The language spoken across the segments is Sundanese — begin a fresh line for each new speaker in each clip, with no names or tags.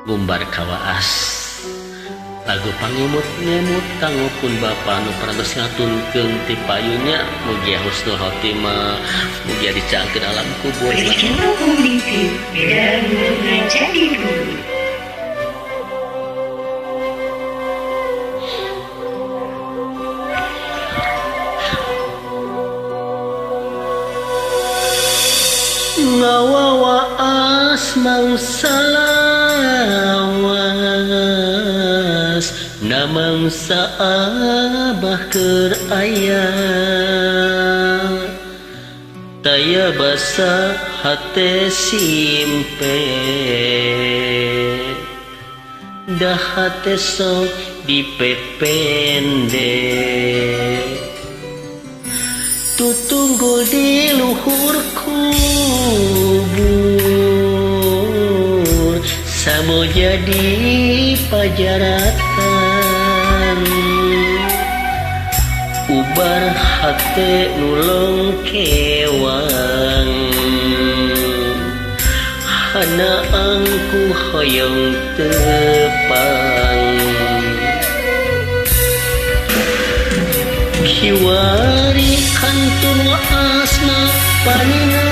Gumbar kawaas lagu pangemut ngemut kanggo pun bapa nu parantos ngatunkeun ti payunya mugia husnul khotimah mugia dicaangkeun alam kubur. Ngawawaas mangsa lawas namangsa abah keur aya taya basa hate simpe dah hate sok dipepende tutunggul di luhur kubur samo jadi pajaratan ubar hate nulong kewang hana angku hoyong tepang kiwari kantun waasna paningan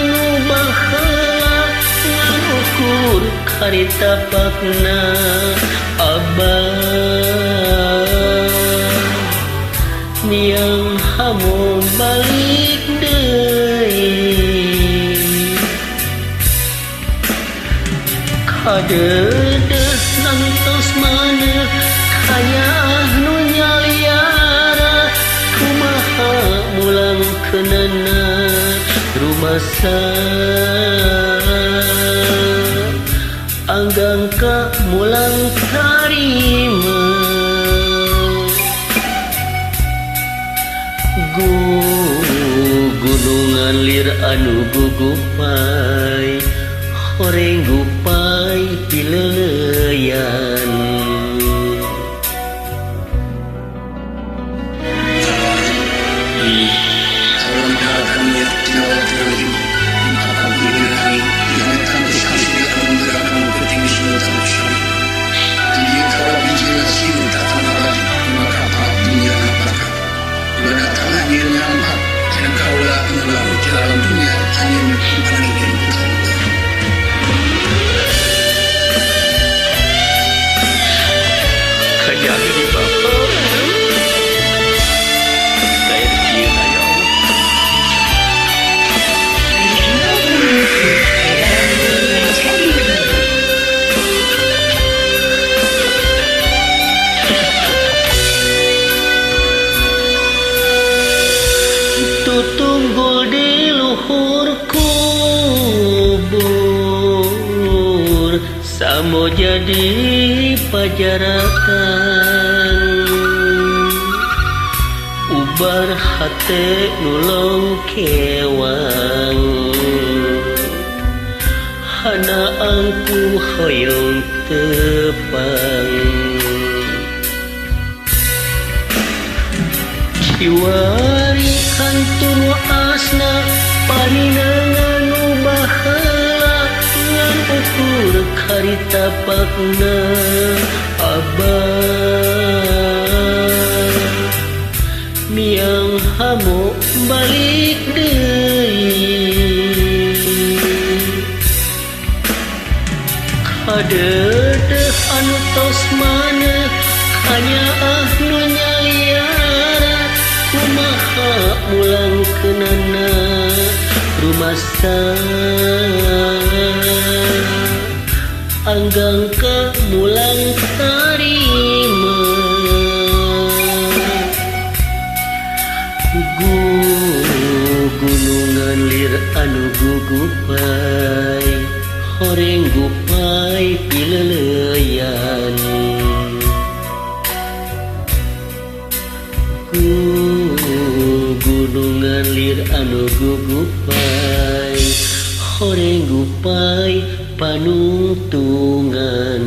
nu baheula nganukur karita pakna abah niang hamu balik deui kadeudeuh nantos maneh kaya nu nyaliara kumaha mulang keunana rumasa anggang ka mulang tarima gunungan lir anu gugupai horeng gupai pileuleyan. Tutunggul di luhur kubur samo jadi pajaratan ubar hate nulong kewang hana angku hoyong tepang kiwari kantun waasna paninangan nu baheula ngan ukur karita pakna abah miang hamu balik deui kadeudeuh anu tos maneh kanyaah nu nyaliara kumaha mulang keunana rumasa anggang ka mulang tarima gunungan lir anu gugupai horeng gupai pileuleyan gunungan lir anu gugupai horeng gupai panungtungan.